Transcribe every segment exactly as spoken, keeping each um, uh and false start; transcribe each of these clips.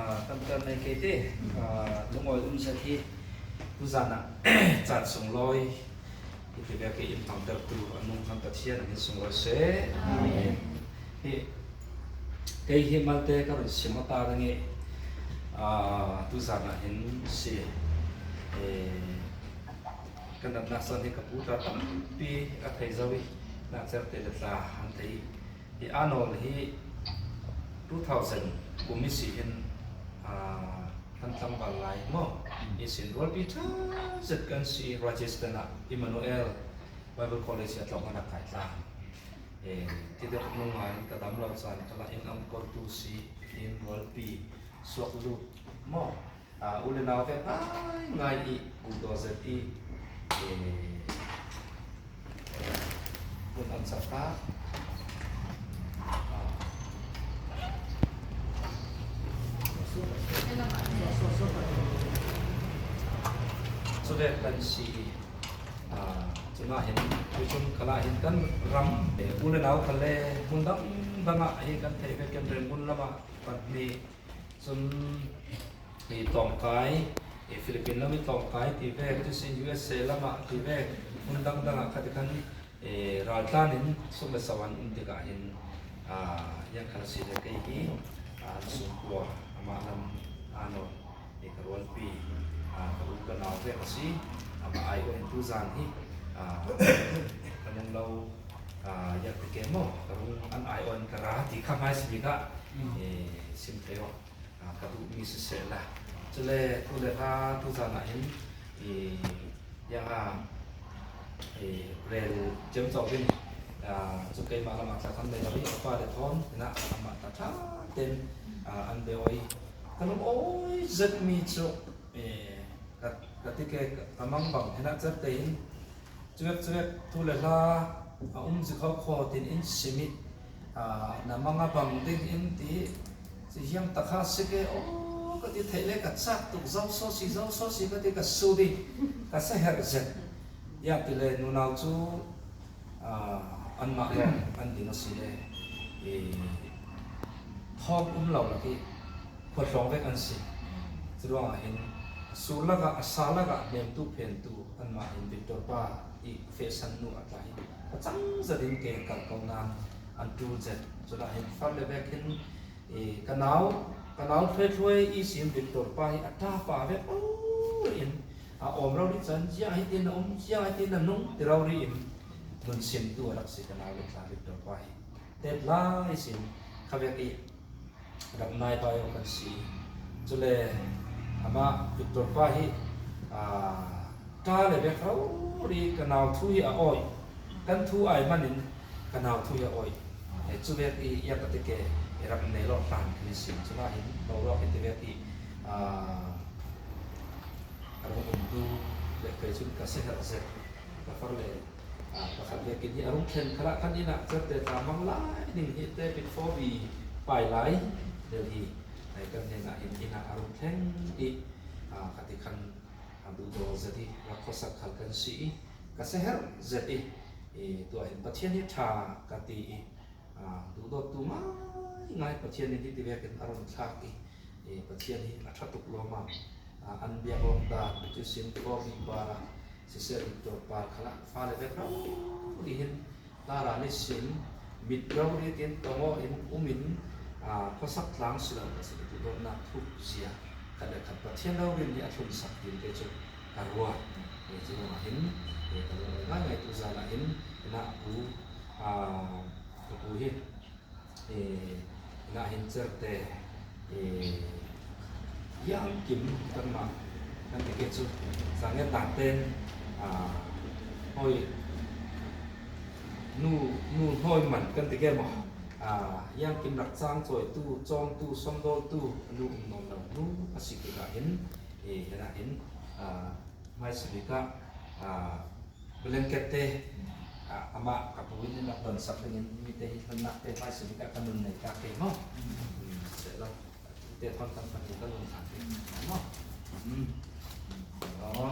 Aa, kan tan nei kei ti, aa, lungawi um zet hi, tuzan ah, chan sunglawi, i ti vek i in hmangtertu a nung kan Pathian a min sunglawi se. Amen. Hi, kei hi malte ka run sim a ta dang i, aa, tuzan ah hin si, eh, kan natna san hi ka pu tla tampi a thei zo i, na cherte le tla an thei. Hi Arnold hi two thousand kum i si hin, aa, kan tlangval lai maw? I sin rualpi ṭha zet kan si Rajasthan ah Emmanuel Bible College a tlawng kan a kai tla. Eh, ti deuh nung ngai ka dam lo chan ka la in am kol tu si in rualpi suak lut maw? Ah, u le nau vek ngai ngai i, kum dawh zet i, eh, hun an sak ta. Ah. Cu vek kan si i, ah, cunah hin, tuichun khalah hin kan ram, eh, u le nau khal le hmun dang dang ah hi kan theih vek kan rem hun lamah pahnih cun, i tawngkai, i Philippine lam i tawngkai ti vek, tuisin U S A lamah ti vek, hmun dang dang ah khat i khan, i raltlan in sum le sau an um tikah hin, aa, yan khan a si le kei hi, aa, na sungkua, amah lam, aa, nawn, i ka rualpi, aa, ka u ka nau vek a si, amah ai in tuzan hi, aa, ka nung lo, aa, yan ti ke maw, ka rung an ai in ka ra ti kha hmai si bik ah, i sim thei aw. Aa, ka duhmi siseh la. Cule tu le hla tuzan ah hin, i, ya ha, i, rel cem cawk in, aa, cu keimah lamah tla kan nei lo i, a pa le thawn, hinah amah tla ṭha ten, aa, an bia awi. Ka lung awi zetmi cu, i, ka, ka ti ke, ka mang bang, hinah certe in, Cuek cuek tu le hla a um zi kho kho tin in sim i, aa, na mang a bang ding in ti, ci hiam takha si ke, aw, ka ti theih le ka cak tuk zo so si, zo so si ka ti ka su ding, ka sa herh zet. Iah ti le nunau cu, aa, anmah lawng an ding a si le, i, thawng um lo lak i, khuatlawng vek an si. Curuangah hin, a sur lakah, a sa lakah hnemtu, phentu, anmah in Victor pa i fehsan hnu a tla hi, a cang zat in ke kar ko nan an ṭul zet. Cunah hin far le vek hin, i, ka nau, ka nau hluaihluai ihsin Victor pa hi a ṭa pa vek aw in, a awm rori can, ziah hitin a um, ziah hitin a nung ti rori in, nun simtu a rak si ka nau le tla Victor pa hi. Tet lai sin khavek i rak nai pai aw kan si. Cule amah Victor pa hi, aa, ṭa le vek rori ka nau thu hi a awi. Kan thu ai manin ka nau thu hi a awi. E, cu vek i iak a ti ke i rak nei lo hlan kan i si. Cunah hin lo lawk i ti vek i, aa, a rung umtu le kei cun ka si herh zet. Ka far le Aa, pakhat vekin hi a rung thlen khalah kan inn ah certe tla mang lai ning hi te pit four B pai lai deuh hi. Ai, kan hnenah hin inn ah a rung thleng i, aa, khat i khan a duhdaw zet i rak khuasak khal kan si i ka si herh zet i, i tuah hin Pathian hi ṭha ka ti i, aa, duhdawttu ngaingai Pathian in hiti vekin a run thlak i, i Pathian hi a ṭha tuk lawmam, aa, an biak lawng ta cu sin four B pa Siseh Victor pa khalah fale vek rori hin tara ni sin mit rori tin tong aw in um in, aa, khuasak tlang si lo ka si duhdawtnak thuk zia khat le khat Pathian rori nih a thlunsak ding te cu ka ruat. Hi cu ruangah hin, hi ka ruat ngaingai tu zan ah hin, na pu, aa, ka pu hi, eh, na hin certe, eh, Hiang Kim kanmah kan ti ke cu, Sangiat dan ten, ah, hoi, nu, nu hoi man kan ti ke maw? Ah, Hiang Kim rak cang cawitu, cawngtu, sawmdawltu, nu um nawn lo, nu a si tikah hin, eh, hinah hin, ah, hmaisabik ah, ah, blanket te, ah, amah ka pu in a donsak dingin mite hi hlonnak te hmaisabik ah ka nun nei ka ke maw? Hmm, sehlaw. Te thawn kan pahnih ka nun thang te maw? Hmm. Aw.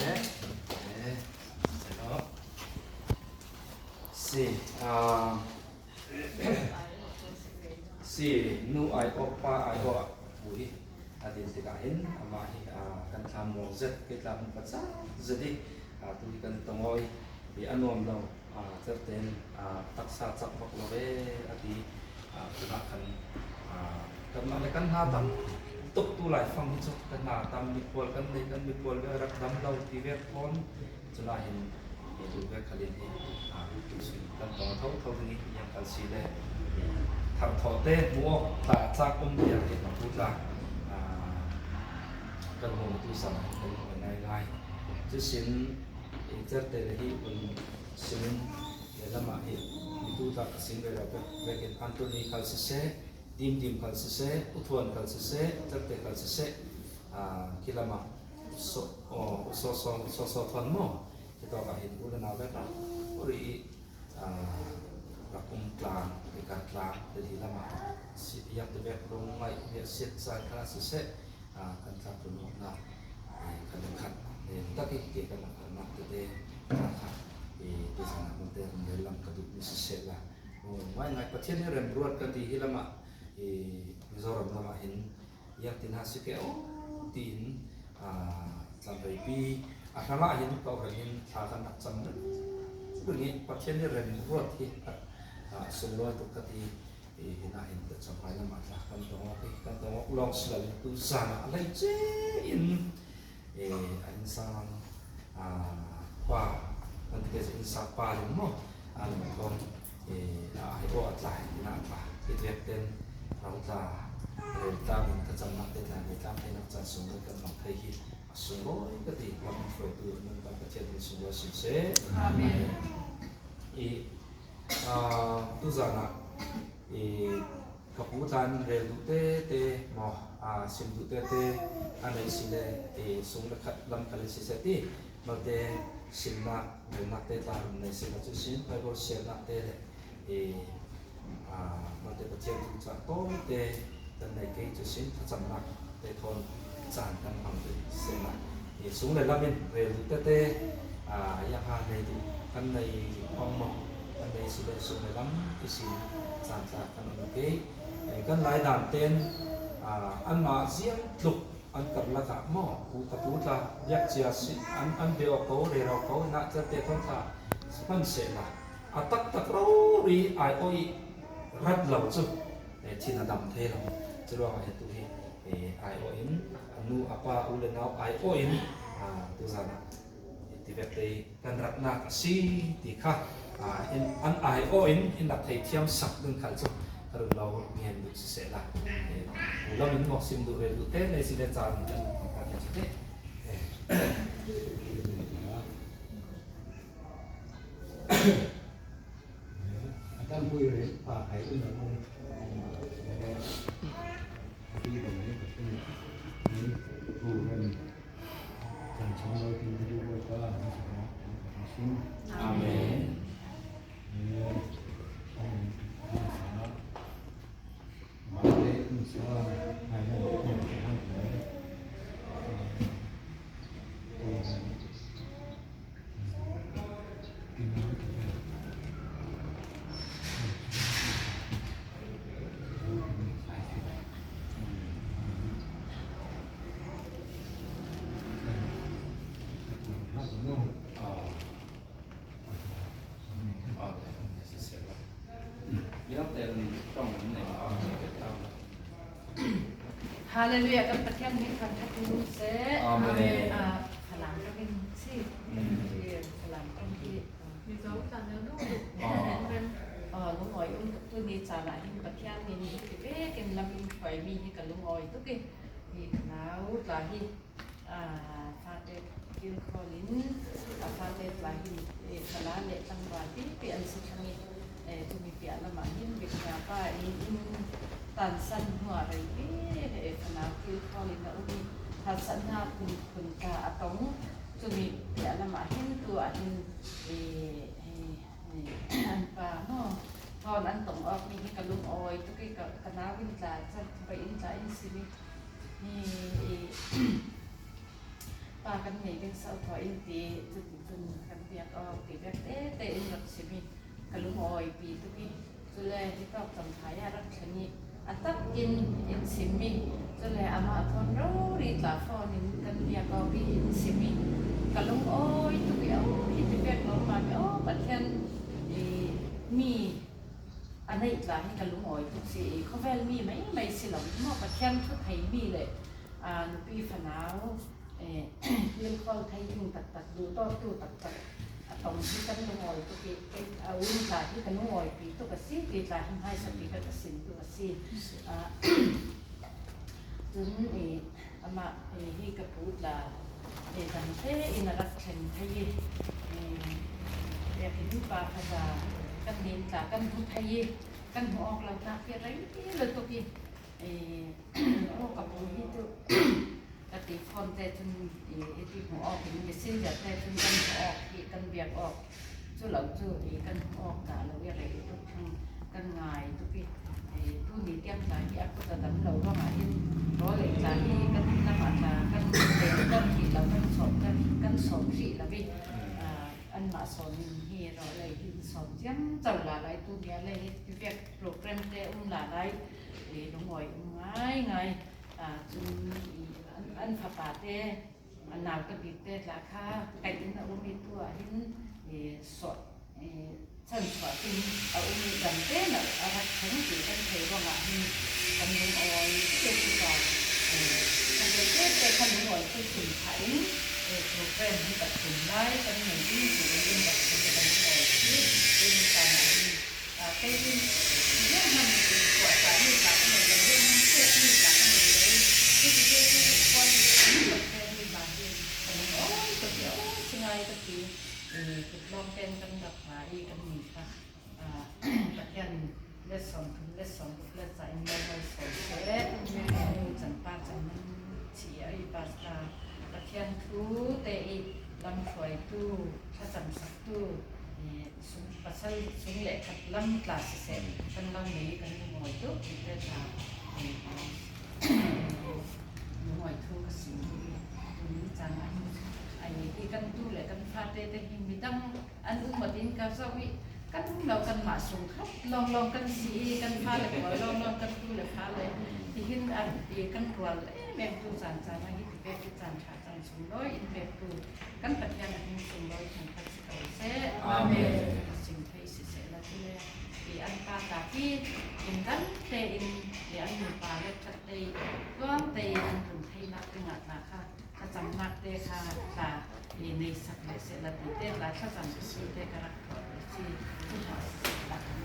Eh, eh, sehlaw. Si, ah, Si nu ai awk pa ai awk a pu hi a din tikah hin amah hi, aa, kan thlamuang zet, kei thlamuang pacang zet hi, aa, tu hi kan tong aw i, i a nuam lo, aa, certain, aa, taksa cak bak lo ve a ti, aa, tunah kan, aa, kanmah le kan hna tam tuk tu lai fang hi cu kan hna tam mikhual kan nei kan mikhual ve rak dam lo ti ve thawn. Cunah hin, eh, tu vek khal in hi, ah, tu sin kan tong thotho ding i, yang khal si le, eh, thar thawh te hmuh awk ta tlak um tiang hi, tu tla, ah, kan hmuh tu zan ah kan hmuh ngai ngai. Cu sin, eh, certe le hi un sin, eh, lamah hi, tu tla ka sin ve lo vek, vek in Anthony khal siseh, Tim Tim khal siseh, U Thuan khal siseh, certe khal siseh, ah, khi lamah so, oh, so, so, so, so thuan maw? Khi tawkah hin u le nau vek ah, u ri i, ah, rak um tlang, i kar tlang, Delhi lamah si, yak tu vek rung ngai, yak siat caan kha siseh, ah, kan tlak run awknak, eh, kan khat, eh, tak i ke kan khatnak tete, kan khat, eh, tu zan ah mun te run rel lam ka duh mi siseh la. Oh, ngai ngai Pathian hi remruat kan ti hi lamah, eh, Mizoram lamah hin, Iang tin ha si ke aw tiin, aa, tlamreipi a hrangah hin ka hrang hin thla kan rak cam ringring i Pathian hi remruat hi, aa, sunglawi tuk ka ti i, hinah hin ka cam hai lamah tla kan tong awk hi, kan tong awk lawng si lo in tu zan ah a lei ce in, eh, a innsang, ah, pa, kan ti ke innsang pa ling maw? A lam kong, eh, a hai aw a tla, ina a tla. Hi vek ten, rau tla, rel tlang in ka cam nak te tla, rel tlang thei nak caan sung le kan mang thei hi, a sung rawi ka ti, lam hruaitu, nan kan Pathian hi sung rawi sim seh. Amen. I, ah, tu zan ah, i, Ka pu tla in rel duh tete maw, aa, sim duh tete a nei si le, ee, sung le khat lam khat le si seh ti, malte simnak, relnak te tla rum nei si le cu sin, Baibal siarnak te le, ee, aa, malte Pathian thu ca tawite kan nei kei cu sin, thlacamnak te thawn caan kan hmang dih sehla, i sung le lam in rel duh tete, aa, yangha nei duh kan nei pang maw, kan nei si le sung le lam ihsin caan tla kan um kei. Eh, kan lai dan ten, aa, anmah ziang tluk an karlak ah maw, pu ka pu tla biak cia si, an, an bia aw ko, rero ko, hinah certe thawn tla hman sehla, a taktak rori ai aw i rat lo cu, eh, thin a dam thei lo. Curuangah hi tu hi, eh, ai aw in, a nu a pa u le nau ai aw in, ah, tu zan ah, eh, ti vek te kan ratnak a si ti kha, ah, in, an ai aw in, in rak thei thiam sak ding khal cu ka run lo ngen duh si sehla. Eh, u lam in maw sim duh rel duh te nei si le caan kan kan si te. Eh. A tampi rih pa ai in a um. Pi dong ni ka pi ni pu ren kan chang lo pi ni pu pa ni sa na sin. Amen. Amen. Hallelujah, kan Pathian min thangṭhat in um seh. Amen. Ah, Falam ṭawng in si. Mm. Falam ṭawng hi. Mizo tla neu duh duh. Ah. Ah, lungawi um tuk tu ni caan ah hin Pathian min hi ti vekin lam in hruaimi hi ka lungawi tuk i. Hi ka nau tla hi. Aa, fate kilkhawl in, aa, fate tla hin, eh, fala le tlangval pipi an si thlang i, eh, cumi piah lamah hin biakna pa in, in tansan hnuah rei ve, eh, fanau kilkhawl in a um i, harsatna phunphun tla a tong, cumi piah lamah hin tu ah hin, eh, eh, eh, an pa maw, thawn an tong awk mi hi ka lungawi tuk i ka, ka nau in tla, chan, bai in tla in si mi. Hi, i, pa kan ngei ding sauh thawh in ti, cuticun kan biak awk ti vek tete in rak sim i ka lungawipi tuk i, cule hi tawk cang hai ah rak thleng i a In, in sim mi. Chule amah thawn rori tla phone in kan biak awk i in sim mi. Ka lungawi tuk i, aw, hiti pek lo mah mi, aw, Pathian, i, mi a neih tla hi ka lungawi tuk si i, khawvel mi mai mai si lo maw, Pathian thu thei mi le, a, nupi fanau, eh, hil khawl thei ding taktak, duhtawptu taktak a tong hi kan lungawi tuk i, a um tla hi ka lungawipih tuk a si, ti tla hi hmaisa pi ka, ka sin tuk a si. Ah, tun, eh, amah, eh, hi ka pu tla, eh, dangte in a rak thleng thei i, eh, biakinn pa khat a kan nin tla kan hmu thei i, kan hmu awk lo nak hi a rei lutuk i, eh, aw, ka pu hi tu, ka ti phone te chun, i, i ti hmu awk in, messenger te chun kan hmu awk hi, kan biak awk. Chu lo chu, i, kan hmu awk dah lo i, a rei tuk thang kan ngai tuk i, i, tuni tiang tla hi a kut a dam lo ruangah hin, raw lei tla hi kan lamah tla kan tel kan hrih lo, kan sawm kan, kan sawm hrih lo i, a, anmah sawm in hi raw lei hin sawm ciang chau la lai, tuni a lei hi vek program te um la lai, i, lungawi um ngai ngai. A, chun, i, an, an fapate, a nau tabikte tla kha kaih in a um i, tu ah hin, i, sawh, i, chan sawh tin a um i, dangte na a rak thleng ti kan thei ruangah hin kan lungawi te tu ka, i, kan lungawi te te kan lungawi te sim kha in, i, program hi rak tum lai kan nei ding ti in rak tum kan lungawi te in kan a hin. Ah, kei hin, ziang hman in kuah tla mi tla ka nei lo, ziang hman pek mi tla ka nei lo. Hiti te chu kuan te mi lo pek mi tla hi ka lungawi ka ti, aw, si ngai ka ti. Eh, kut lawng ten kan rak hna i kan ni kha. Ah, Pathian in let sawm thum, let sawm ruk, let za in mawi sawm seh. Kan nu chan pa chan man chi a i pastor. Pathian thu te i lamhruaitu, thlacamsaktu, eh, sung, pasal sung le khat lam tla siseh, kan lo nei kan lungawi tuk, i te tla, eh, lungawi thu ka sim i, tuni chan a hin, ai, i kan tu le kan fate te hi midang an um matin ka zau i, kan um lo kanmah sung khat lawnglawng kan si i, kan fa le pawl lawnglawng, kan tu le fa le, tihin a, i kan rual em em tu chan chan a hi ti pek i chan ṭha chan sunglawi in pektu kan Pathian a hming sunglawi thangṭhat si ko seh. Amen. Ka sim thei siseh la tu le, i an pa ta ki, in kan te in, i an nu pa le ṭhat te, tuam te in an tum thei nak te ngah na kha, ka cham nak te kha ta, i nei sak le seh la ti te tla thlacam si te ka rak thawh le si, tu ha si la ka ni.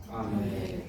Amen. Amen.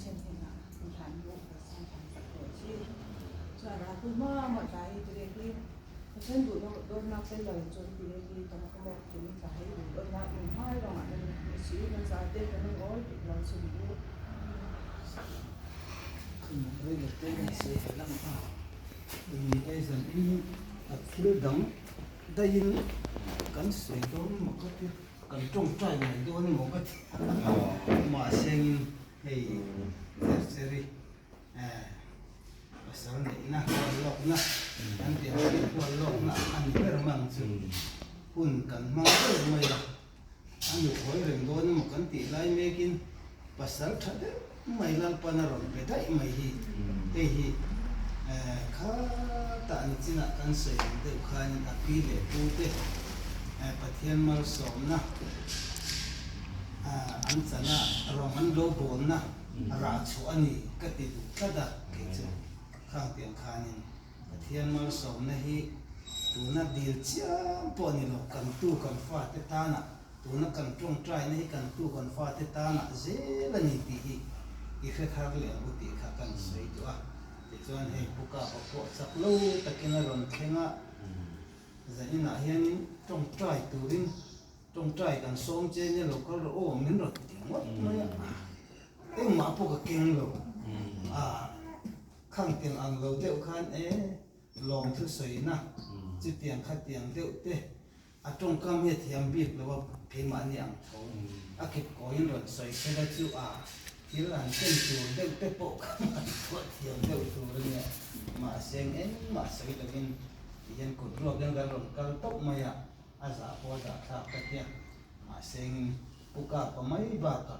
Pathian hnenah i hlan lo, ka sang thang sak lo si. Cun a raltu hmahmah tla hi ti le hi, Pathian duh lo, dawtnak tel lo in cun ti le hi, tong kha mawk timi tla hi, dawtnak in hmai ruangah nan i si, nan zate ka nan awi tik lo si duh. Kan rei lo te nan si he lang a. Ni ei zan in a thil dang dai in kan sei dawn mah ka ti, kan ṭawngṭai ngai dawn mah ka ti. Mah seng hei, cer cer i. Eh, pasal neihna, hual lawkna, kan ti, hual lawkna a ni ber mang cu. hun kan hmang deuh mai a, a nukhawi reng dawn emaw kan tih lai mekin pasal ṭha deuh mai Lalpan a rawn pe daih mai hi. Hei hi, eh, khatah nichinah kan sawi ang deuh khanin a pi leh pute, eh, Pathian malsawmna, ah, an chana rawng an lo bawlna rah chhuah a ni ka ti duh tlat a, kei chu khang tiang khanin Pathian malsawmna hi tuna dil chiang pawh ni lo, kan tu kan fate tana, tuna kan ṭawngṭaina hi kan tu kan fate tana zel a ni tih hi i hre thar leh ang u tih kha kan sawi duh a. Tichuan hei Pu Kapa pawh chak lo takin a rawn thleng a, zaninah hianin ṭawngṭai turin ṭawngṭai kan sawm che ni lo kal rawh aw, min rawn ti ngawt mai a. Engmah pawh ka keng lo. A, khang tiang ang lo deuh khan e, lawmthu sawina, chutiang khatiang deuh te, a ṭawngkam hi a thiam bik lo a, keimahni ang tho a kip kawiin rawn sawi sela chu a, thil an ken tur deuh te pawh ka ngaihtuah thiam deuh tur a nia. Mahse, engmah sawi lovin, tihian kut ruak hian kan rawn kal tawp mai a, a zah pawh a zahthlak ka tia. Mahse, Pu Kapa mai bakah